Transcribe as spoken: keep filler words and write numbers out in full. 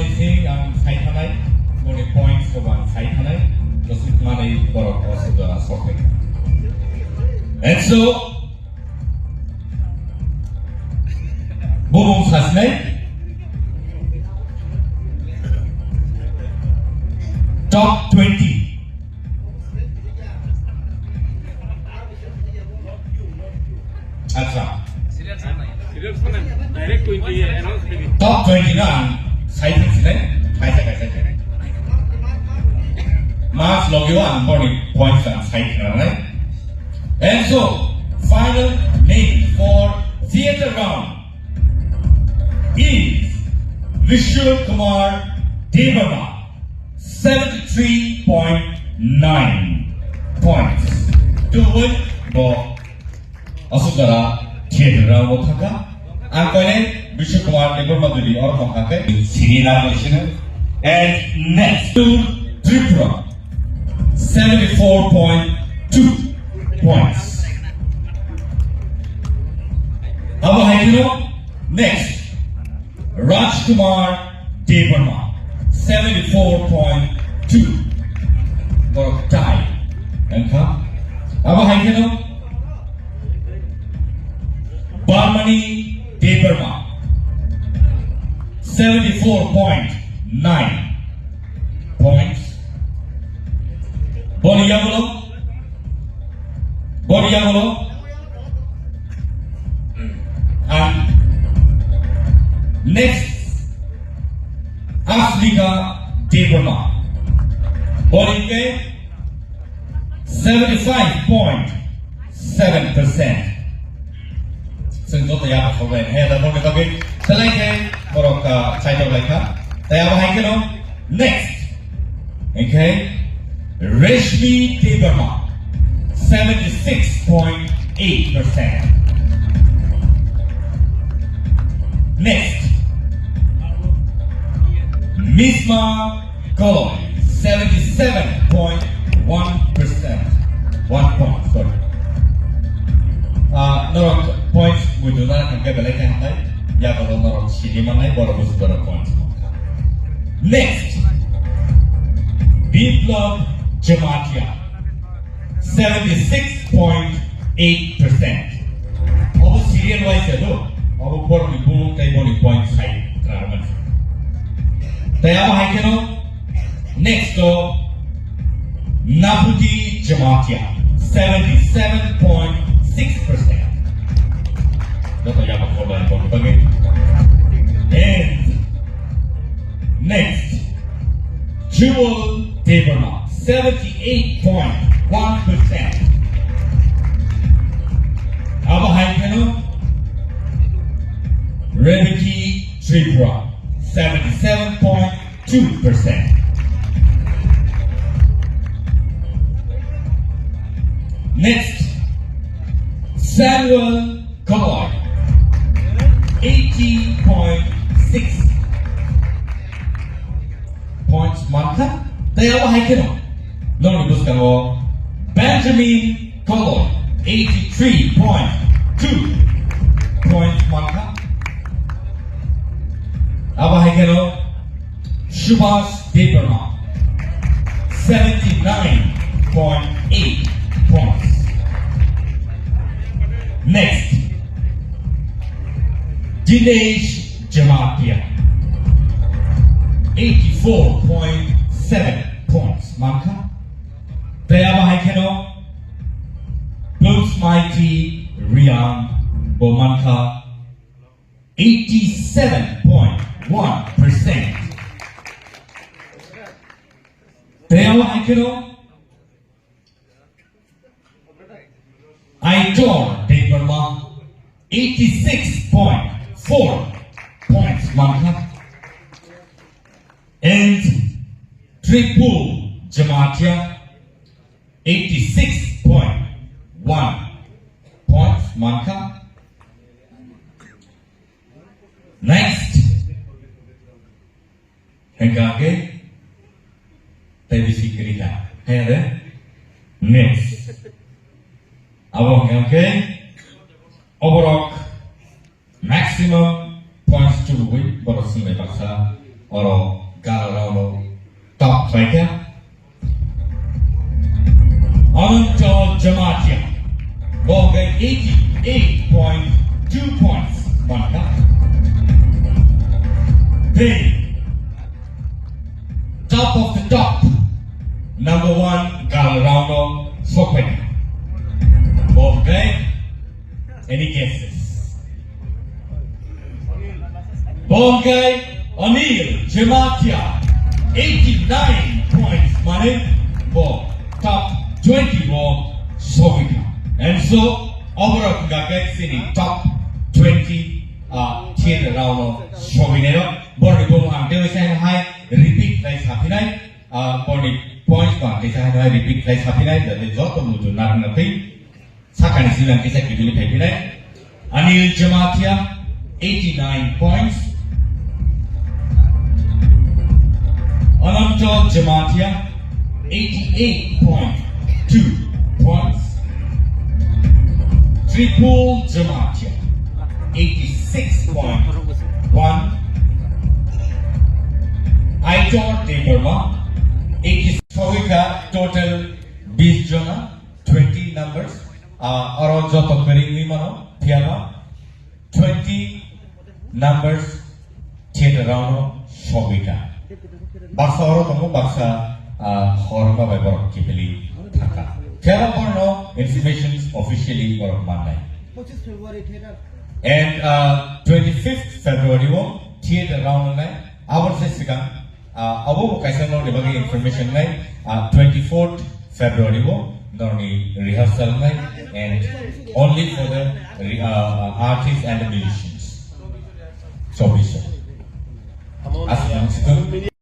Sing ang sai thanai, boni points ko ang sai thanai, to suk manai borok o suk jora sok pai. And so, bumung sasnai, top twenty. Acha. Top twenty no ang sai thang sinai, kaisa kaisa khe. Mas logi o ang boni points ang sai thang nai. And so, final name for theater round is Vishnu Kumar Debbarma, seventy-three point nine points. Tuwi bo asuk jora theater round o thangkha. Ang koine Vishnu Kumar Debbarma duli oro thangkha khe sini na sini. And next to Tripura, seventy-four point two points. Abo hai kheno next, Rajkumar Debbarma, seventy-four point two. Borok tie. Wngkha. Abo hai kheno Barmani Debbarma, seventy-four point nine points. Boni yagulo, boni yagulo, ang next, Asmika Debbarma. Boni ke seventy-five point seven percent. Chwng joto yaphang khoglaino. He, da, boni bagwi belai khe borok, ah, chaitok lai kha. Tei abo hai kheno next. Hingkhe Reshmi Debbarma, seventy-six point eight percent. Next, Misma Koloi, seventy-seven point one percent. One point, sorry. Ah, norok points muitu na hingke belai khe hamnai. Yago norok sini mannai, borok busu borok points mankha. Next, Biplab Jamatia, seventy-six point eight percent. Obo serial wise ya do. Obo borokni bumung tei boni point sai rarman. Tei abo hai kheno next o Naputi Jamatia, seventy-seven point six percent. Joto yaba khorbai boni bagwi. And next, Jewel Debbarma, seventy-eight point one percent. Abo hai kheno Rebeki Tripura, seventy-seven point two percent. Next, Samuel Koloi, eighty point six points mankha. Tei abo hai kheno nokni bwskango Benjamin Koloi, eighty-three point two points mankha. Abo hai kheno Subhas Debbarma, seventy-nine point eight points. Next, Dinesh Jamatia, eighty-four point seven points mankha. Tei abo hai kheno Blue Mighty Riang bo mankha eighty-seven point one percent. Tei abo hai kheno Aitor Debbarma, eighty-six point four points mankha. And Tripul Jamatia, eighty-six point one points mankha. Next. Hingkha khe tei bisi kwrwi kha. Haya de? Next. Abo hingkha khe oborok maximum points chubugwi borok swngbai baksa Oro gala round o top khlaikha Ananto Jamatia. Bo hwnkhe eighty-eight point two points mankha. Then, top of the top, number one gala round o sokphaikha. Bo hwnkhe Any guesses? Bo hwnkhe Anil Jamatia, eighty-nine points, mane bo top twenty o sogwikha. And so, oborok hwnkha khe chini top twenty, ah, theater round o sogwinairok. Borokni bumo ang tei waisa hai repeat khlai saphinai, ah, borokni points bo ang teisa hai repeat khlai saphinai, jate joto muitu narwkna twi. Sakani silang kisa kibili phaipinai. Anil Jamatia, eighty-nine points. Ananto Jamatia, eighty-eight point two points. Tripul Jamatia, eighty-six point one. Aitor Debbarma, eighty. Sogwikha total bis jona. Twenty numbers, ah, oro joto kwrwi wngwi mano, phiyaba twenty numbers theater round o sogwi kha. Baksa oro tongo, baksa, ah, hor wngma bai borok kiphilwi thangkha. Phiyaba borokno information officially borok mannai. And, ah, twenty-fifth February o theater round wngnai, aboni se swkang Ah, abo bo kaisa norokni bagwi information nai, ah, twenty-fourth February o norokni rehearsal nai and only for the re-, ah, artists and the musicians. Chobbish.